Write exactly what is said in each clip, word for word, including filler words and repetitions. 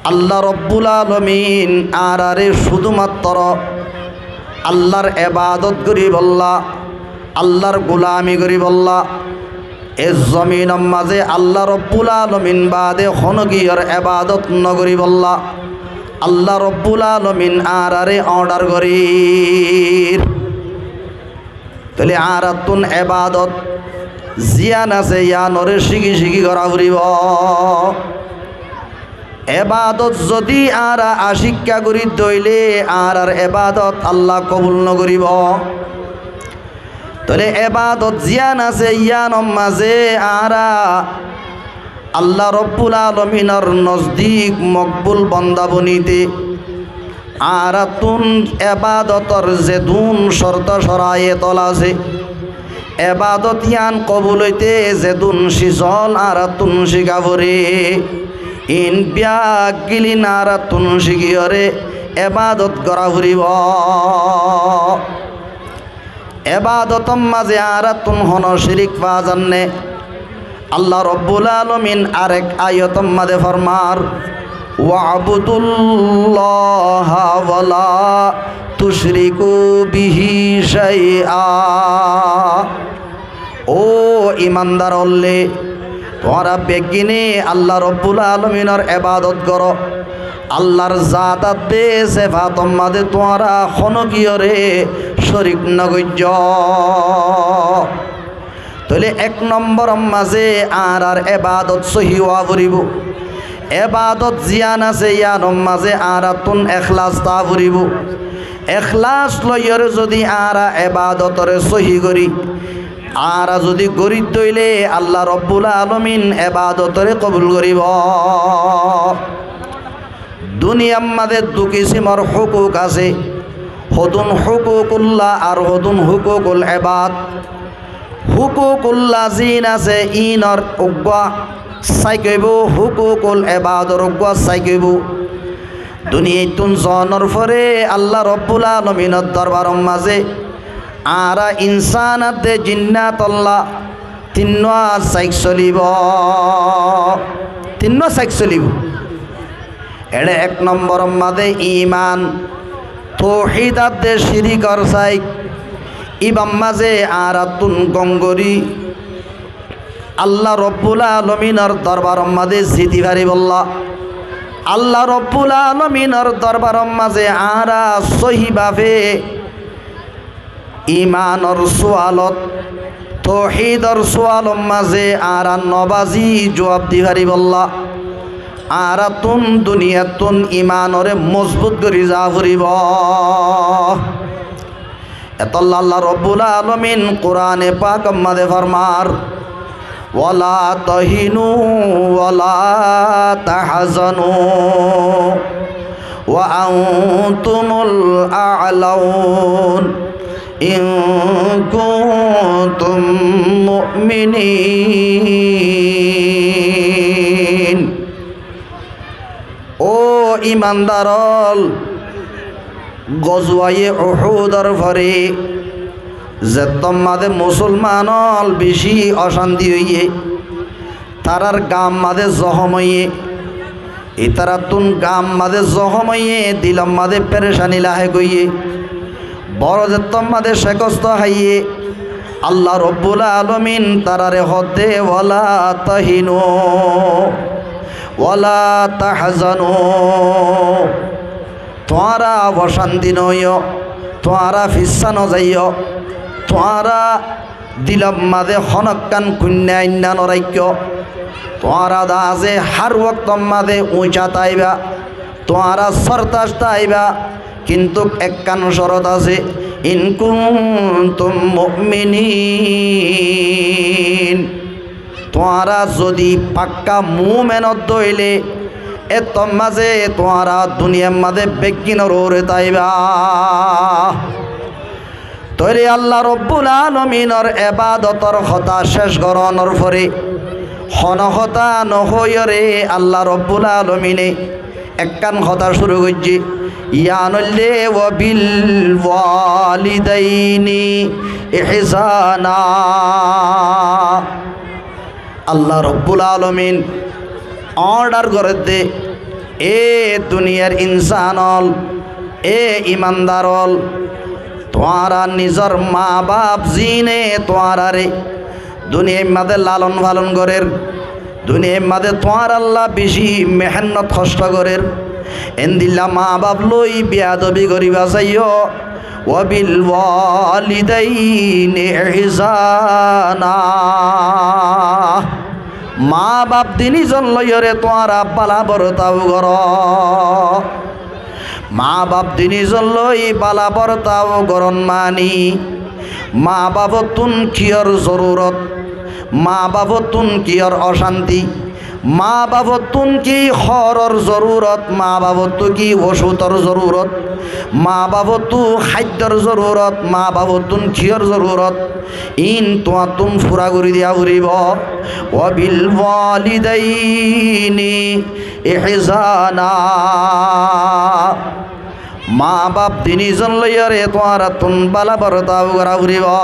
Allah Robbul Alamin añáráre cúdumattoro Allar ebadot goríbolla, Allar gulami goríbolla, e zominor mazé Allah Robbul Alamin baade honókiyór ebadot nogoríbolla Allah Robbul Alamin añáráre order gorír. Tóile añáráttun ebadot ziyán asé, yíanoré cíki cíki gorá foribó. Ebadot zodi añára acíkka gorí dóile, añárár ebadot Allah kobul nogoríbou. Tóile ebadot ziyán asé, yíanor mazé añára Allah Robbul Alaminor nozdik mokbul bonda bonité añáráttun ebadotor zedún corto corayetol asé, ebadot yían kobul óite zedún cízol añáráttun cíka foré, iín biyaggílin añáráttun cíkiyóre ebadot gorá foribó. Ebadotor mazé añáráttun honó círik faa zanné? Allah Robbul Alamin arek ayotor mazé formar, "Wa'budullaha wa la tushriku bihi shay'a." Ó imandar ólle, tuáñra beggíne Allah Robbul Alaminor ebadot goró. Allar zaat adde sefator mazé tuáñra honókiyóre córik nogoijjó. Tóile ek nombor mazé añárár ebadot sóhi ówa foribó. Ebadot ziyán asé, yíanor mazé añáráttun ekhlas táa foribó. Ekhlas loiyóre zodi añára ebadotoré sóhi gorí, añára zodi gorí dóile Allah Robbul Alamin ebadotoré kobul goríbou. Duniyar mazé dui kisimor hukuk asé, hodún hukukullah ar hodún hukukul ebad. Hukukullah ziín asé, iínor uggúa saik óibou, hukukul ebador uggúa saik óibou. Duniyaittun zonor fore Allah Robbul Alaminor dorbaror mazé añára insán adde jinnatolla tinnúa saik solibó. Tinnúa saik solibó. Eçé ek nomboror mazé iman, touhid adde círikor saik. Íbar mazé añáráttun gom gorí Allah Robbul Alaminor dorbaror mazé ziti faribólla, Allah Robbul Alaminor dorbaror mazé añára sóhi bábe imanor sualot, touhidor sualor mazé añára nobazi juab di faribólla, añáráttun duniyattun imanoré mozbut gorí zaa foribó. Etolla Allah Robbul Alamin Kurane Pakor mazé formar, "Wala tahinu wala tahzanu wa antumul a'laun in kuntum mu'minin." Ó imandar ól, gozuwaye Uhudor fore zettót mazé musolman ól bicí ocánti óiye, tarár gaar mazé zohóm óiye, itarattún gaar mazé zohóm óiye, dilor mazé perecani lahé goiyé, boro zettót mazé cekosto háiye, Allah Robbul Alamin taráre hoódde, "Wala tahinu wala tahzanu." Tuáñra ocánti noóiyo, tuáñra fissá nozaiyó, tuáñra dilor mazé honókkan kuinna ainna noraikó. Tuáñra daze hár woktor mazé uñca táiba, tuáñra sortac táiba, kintu ekkán corot asé, "In kuntum mu'minin." Tuáñra zodi pakka muúmen ódde óile, éttor mazé tuáñra duniyar mazé beggínor uore táiba. Tóile Allah Robbul Alaminor ebadotor hotá céc gorónor fore, honó hotá nohoóiyore Allah Robbul Alamine ekkán hotá cúru goijjé, yián óilde, "Wa bil walidaini ihsana." Allah Robbul Alamin order gorédde, E duniyar insán ól, e imandar ól, tuáñra nizor maa baf zine tuáñrare duniyair maze lalon falon gorer, duniyair maze tuáñralla beci mehénnot hoctó gorer, endilla maa baf loi beyadobi goriba saiyó, wa bil walidaini ihsana. Maa baf dini zon loiyóre tuáñra bála bortau goró. Maa baf dini zon loi bála bortau goron mani, maa bafottún kiyór zorurot, maa bafottún kiyór ocánti, maa bafottún ki hóoror zorurot, maa bafottú ki ocútor zorurot, maa bafottú háiddor zorurot, maa bafottún kiyór zorurot, iín tuáñttún fura gorí diya foribó. Wa bil walidaini ihsana. Maa baf dini zon loiyóre tuáñrattún bála bortau gora foribó.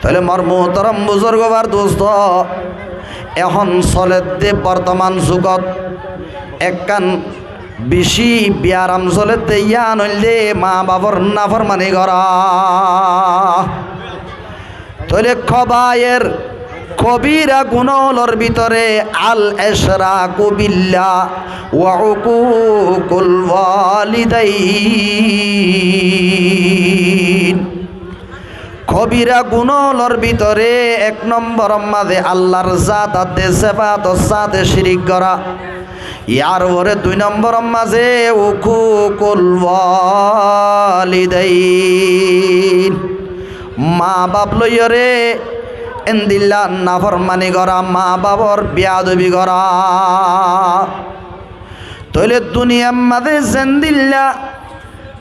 Tóile mor muhtorom buzurgo bar dusto, ehón soledde bortoman zugot ekkán beci biyaram soledde, yián óilde maa bafor naformani gora. Tóile kobair, kobira guná ólor bútore al eshraku billah wa uququl walidain. Kobira guná ólor bútore ek nombor maze Allar zat adde sefator sáte cirik gora. Yar fore dui nombor maze uququl walidain. Maa baf loiyóre endilla naformani gora, maa bafor beyadobi gora. Tóile duniyar maze zendilla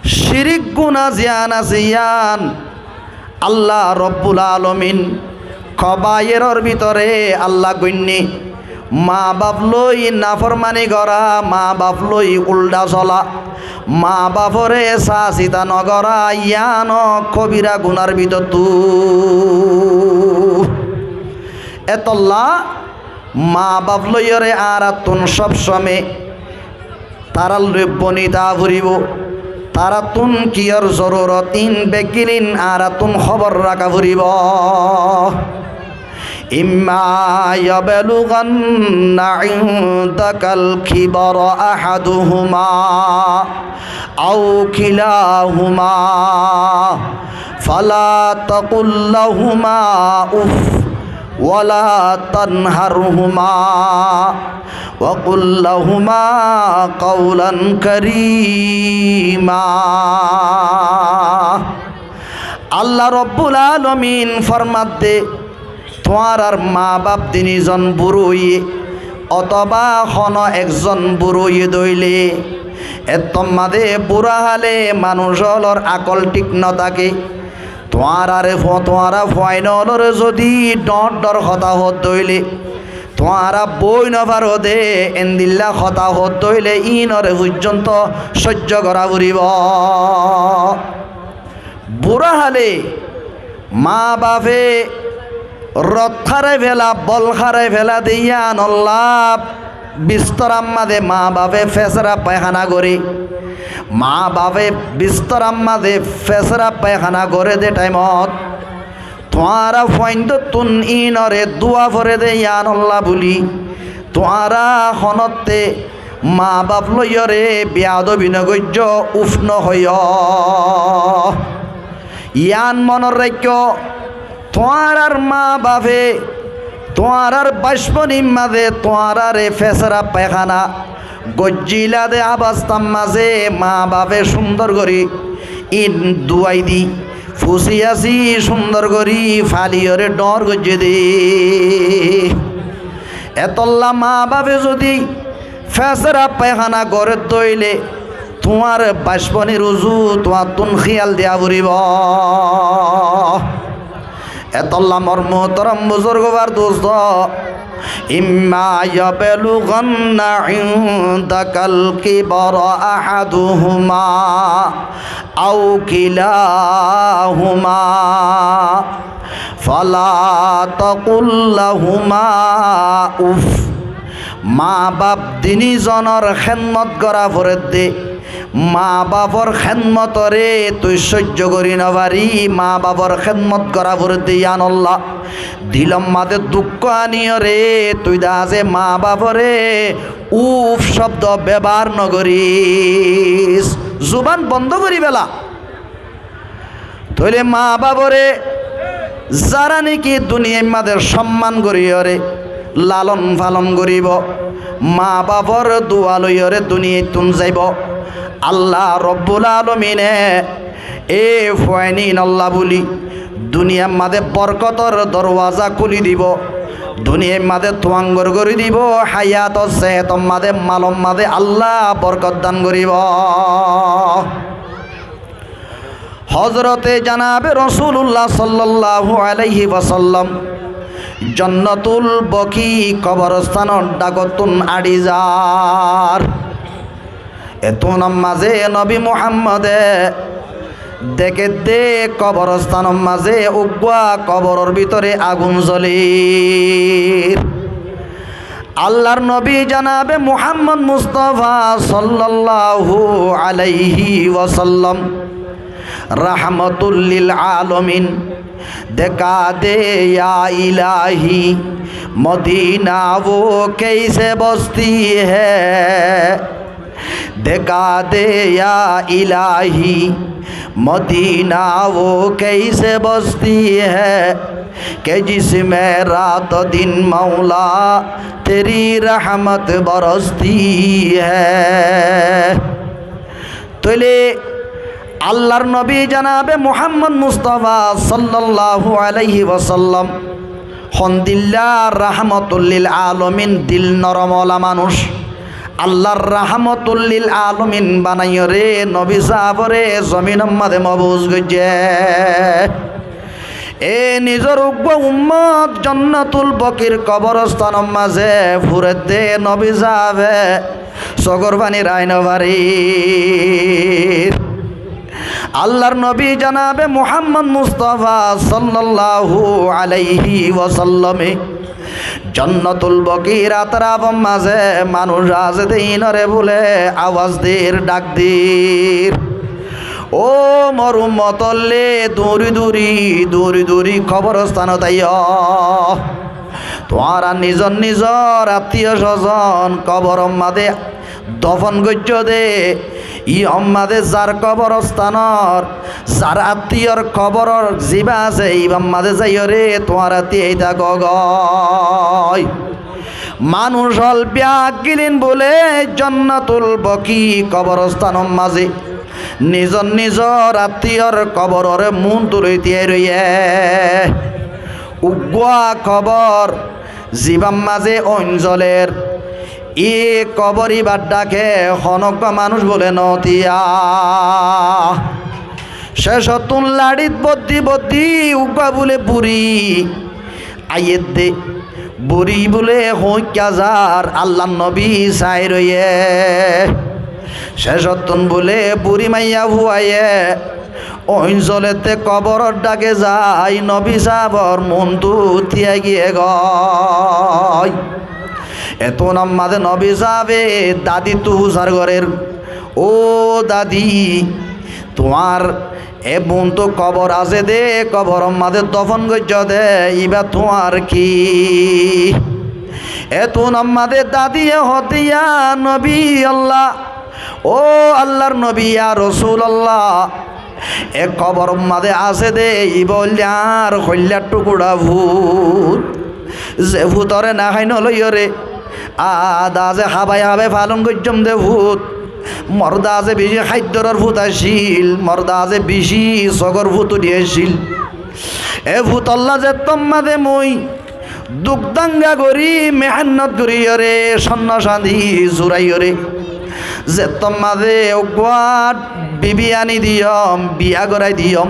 cirik guná ziyán asé yían, Allah Robbul Alomin kobairor bútore Allah goinné maa baf loi naformani gora, maa baf loi uldha sola, maa bafore sasita nogora, yíano kobira gunár bútottu. Etolla maa baf loiyóre añárattún sob some tarár loi bonita foribó. Taráttún kiyór zorurot, iín beggín añárattún hóbor raká foribó. Imma yablughanna indakal kibara ahaduhuma aw kilahuma fala taqul lahuma uff wala tanharhuma wa qul lahuma qawlan karima. Allah Robbul Alomin formadde, tuáñrar maa baf dini zon buro óiye, otoba hono ekzon buro óiye dóile, ettór maze bura hále manúic ólor akól thík no táke. Tuáñrare fo-, tuáñra fuain ólore zodi dhoóñr dhoóñr hotá hoódde óile, tuáñra boói no faro dé, endilla hotá hoódde óile, iínore foijjonto sóijjo gorá foribó. Bura hále maa bafe rot hárai fela, bol hárai fela de yíanolla bistorar maze maa bafe fesraf faikana goré. Maa bafe bistorar maze fesraf faikana goré de thaimot tuáñra fuaindóttun iínore dua fore de yíanolla buli tuáñra honótte maa baf loiyóre beyadobi no goijjó, uf no hoiyó. Yían monot raikkó, tuáñrar maa bafe tuáñrar baicbonir maze tuáñrare fesraf faikana goijjíla de abastar maze maa bafe cúndor gorí iín duwai di, fusi asi cúndor gorí faliyóre dhoóñr goijjé de. Etolla maa bafe zodi fesraf faikana goré dóile, tuáñr baicbonir uzu tuáñttún híyal diya foribó. Etolla mor muhtorom buzurgo bar dusto, imma yablughanna indakal kibara ahaduhuma aw kilahuma fala taqul lahuma uff Maa baf dini zonor hédmot gorá foredde, maa bafor hédmotoré tui sóijjo gorí nofarí, maa bafor hédmot gorá foredde yíanolla dilor mazé dukko aniyoré tui de asé maa baforé uf cóbdo bebohár nogorír. Zuban bondó gorí fela. Tóile maa baforé zará néki duniyair mazé cómman goríyoré lalon falon goríbo, maa bafor dua loiyoré duniyaittún zaibo, Allah Robbul Alomine e fuaininolla buli duniyair mazé borkotor dorwaza kúli dibo, duniyair mazé tuangor gorí dibo, hayator sehetor mazé, malor mazé Allah borkot dan goríbo. Hozrote janabe Rosulullah sollallahu alaihi wasallam Jonnotul Boki koborostánor dhagottún añçi zar. Ettún mazé nobi Muhammode dekédde koborostánor mazé uggúa koboror bútore agun zolér. Allar nobi janabe Muhammod Mustafa sollallahu alaihi wasallam rahmotullil alomin dekha de ya ilahi, Modina wo keise bosti hai. دکھا دے یا الٰہی، مدینہ وہ کیسے بستی ہے، کہ جس میں رات و دن مولا تیری رحمت برستی ہے۔ Tóile Allar nobi janabe Muhammod Mustafa sollallahu alaihi wasallam hondilla rahmotullil alomin, dil norom ola manúic. Allar rahmotullil alomin banaiyóre nobi sáfore zominor mazé mobus goijjé. E nizor uggúa ummot Jonnotul Bokir koborostánor mazé furedde nobi sáfe sogor faní rai nofarir. Allar nobi janabe Muhammod Mustafa sollallahu alaihi wasallame Jonnotul Bokir atrafor mazé manúic asé de inore bóle awaz dir, dhak dir. Ó mor ummotolle, duri duri, duri duri koborostan ot aiyó. Tuáñra nizor nizor attiyo sozon koboror mazé dofon goijjó de, iyon mazé zar koborostanor, zar attiyor koboror zibá asé, ibar mazé zaiyóre tuáñra tiyai táko goi. Manúic ól biyaggilin bóle Jonnotul Boki koborostanor mazé nizor nizor attiyor kobororé muúntu loi tiyai roiyé. Uggúa kobor zibár mazé oin zoler, í kobor íbar dháke honógguá manúic bóle notiya. Cécottún laçít boddi boddi uggúa bóle buri aiyédde, buri bóle hoóñikka zar, Allar nobi sai roiyé. Cécottún bóle buri maiyafuaye oin zoledde koboror dháke zai nobi sáfor muúntu tiyai giyé goi. Ettún mazé nobi sáfe dadittu fusár gorér, ó dadi, tuáñr e buntú kobor asé de, koboror mazé dofon goijjó de, ibá tuáñr ki? Ettún mazé dadiye hoódde, ya nobi Allah, ó Allar nobi, ya Rosul Allah, e koboror mazé asé de, ibá óilde añár hoillár thukura fut. Ze futoré nahái noloiyóre, añár daze hábai hábai falon goijjóm de fut. Mor daze bicí háit dóror fut accíl, mor daze bicí sogor fut uçí accíl. E futolla zettót mazé mui duk dánga gorí, mehénnot goríyoré, cónno cáñdi zuraiyóre, zettót mazé uggúa bibi aní diyóm, biyá gorái diyóm.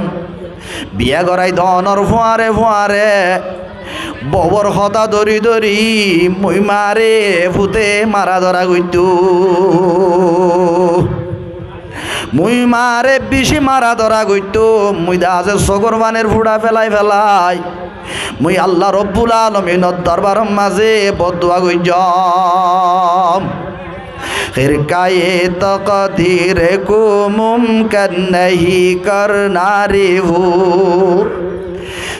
Biyá gorái doónor fúañre fúañre bouwor hotá dóri dóri mui maáre fute mara dóra goittó. Mui maáre bicí mara dóra goittóm, mui de asé sógor fanír fuça félai félai mui Allah Robbul Alominor dorbaror mazé boddua goijjóm. خرقۂ تقدیر کو ممکن نہیں کرنا ریفو،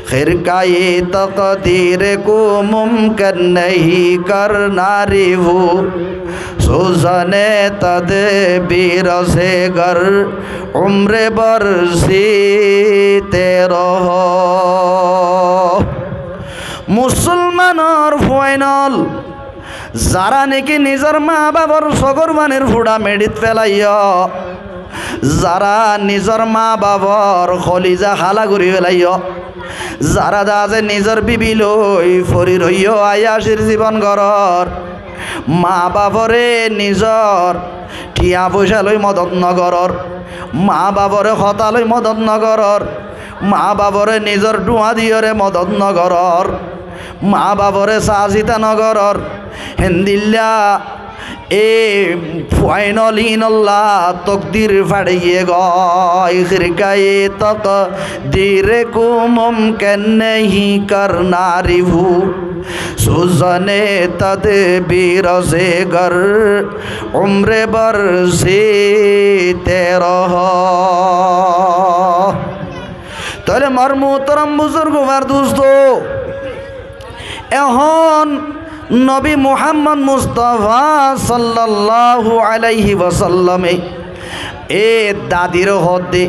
خرقۂ تقدیر کو ممکن نہیں کرنا ریفو، سوزن تدبیر سے گر عمر بر سیتے رہو۔ Musolmanor fuainol, zará niki nizor maa bafor sógor fanír fuça meçit félaiyó, zará nizor maa bafor holiza hála gorí félaiyó, zará de asé nizor bibi loi fori roiyó ayacir zibon gorór, maa baforé nizor thiañ foicá loi modot nogorór, maa baforé hotá loi modot nogorór, maa baforé nizor dhuáñ diyoré modot nogorór, maa baforé saásita nogorór, héndilla e fuainol ínolla tokdir façáiye goi. خرقۂ تقدیر کو ممکن نہیں کرنا ریفو، سوزن تدبیر سے گر عمر بر سیتے رہو۔ Tóile mor muhtaram buzurg, bar dusto, ehón nobi Muhammod Mustafa sallallahu alaihi wasallame e dadiré hoódde,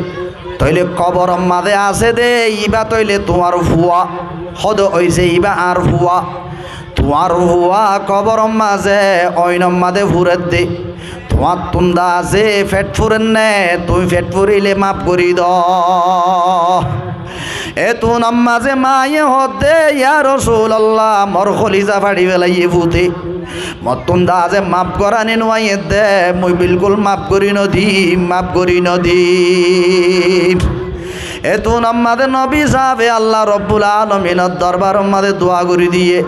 tóile koboror mazé asé dé, ibá tóile tuáñr fua. Hoóde óiye ibá añár fua. Tuáñr fua koboror mazé oinor mazé furedde. Tuáñttún de asé feth furer né, tuñí feth furíle maf gorí do. Etúnor mazé maáye hoódde, ya Rosulalla, mor holiza façi félaiyé fute. Mottún de asé maf gorá ni nuaiyé dé, mui bilkúl maf gorí nodim, maf gorí nodim. Etúnor mazé nobi sábe Allah Robbul Alominor dorbaror mazé dua gorí diyé,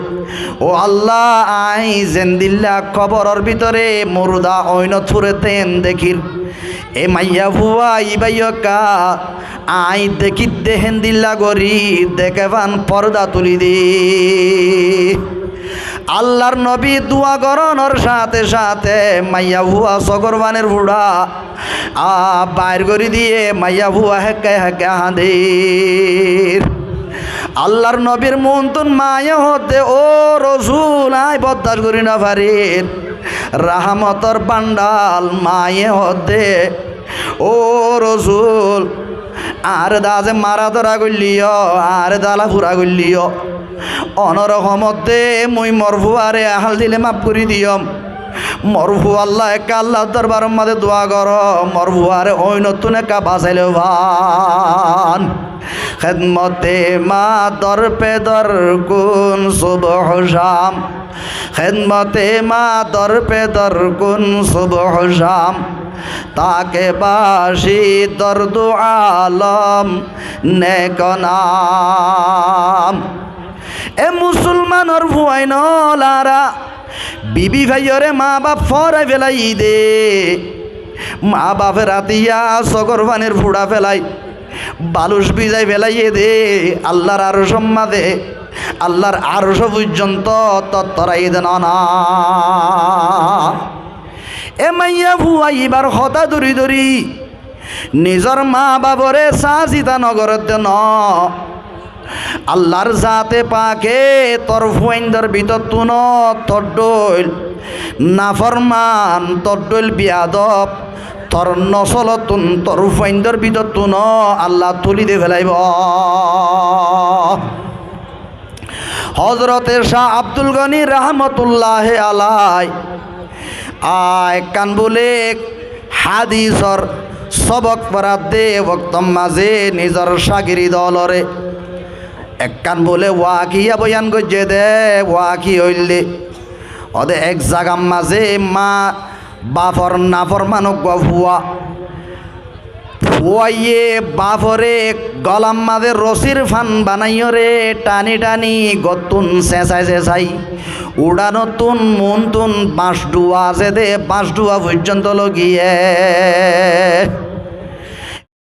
ó Allah, aññí zendilla koboror bútore murda oinot furedde en dekír, e maiya fua ibáyo ekká aññí dekídde héndilla gorí dekefán porda tulí de. Allar nobi dua gorónor cáñte cáñte maiya fua sógor fanír fuça a bair gorí diyé, maiya fua hékka hékka hañdér. Allar nobir muúntun maáye hoódde, ó Rosul, aññí boddac gorí nofarir. Rahámotor bándhal maáye hoódde, ó Rosul, añáre de asé mara dóra goillíyo, añáre de ala fura goillíyo, onórokomot de mui mor fuaré hál dile maf gorí diyóm. Mor fualla ekká Allar dorbaror mazé dua goró, mor fuaré oinottún ekká basái loi fán. خدمت مادر پدر کن صبح و شام، خدمت مادر پدر کن صبح و شام، تا که باشی در دو عالم نیک نام. E musolmanor fuainol, añára bibi faiyoré maa baf fórai félaiyi dé, maa bafe ratiya sógor fanír fuça félai, baluc bizai félaiye dé, Allar arcor mazé, Allar arc foijjonto tottoraiye dé noó né. E maiya fua ibar hotá dóri dóri nizor maa baforé saásita nogorédde noó. Allar zaate pake tor fuaindor bútottunó tor dhóil naforman, tor dhóil biyadob, tor nosolottún, tor fuaindor bútottunó Allah tulí de félaibo. Hozrote Cáh Abdul Goni rahmatullahi alai, a, ekkán bóle hádisor sóbok foradde woktor mazé nizor cágird ólore ekkán bóle wakiya boyan goijjé dé, wakiya óilde, óde ek zagar mazé maa bafor naforman uggúa fua. Fuaye bafore golar mazé rosir fan banaiyóre thani thani gottún sesai sesai uçanottún muúntun bañc dhua asé dé, bañc dhua foijjonto loi giyé.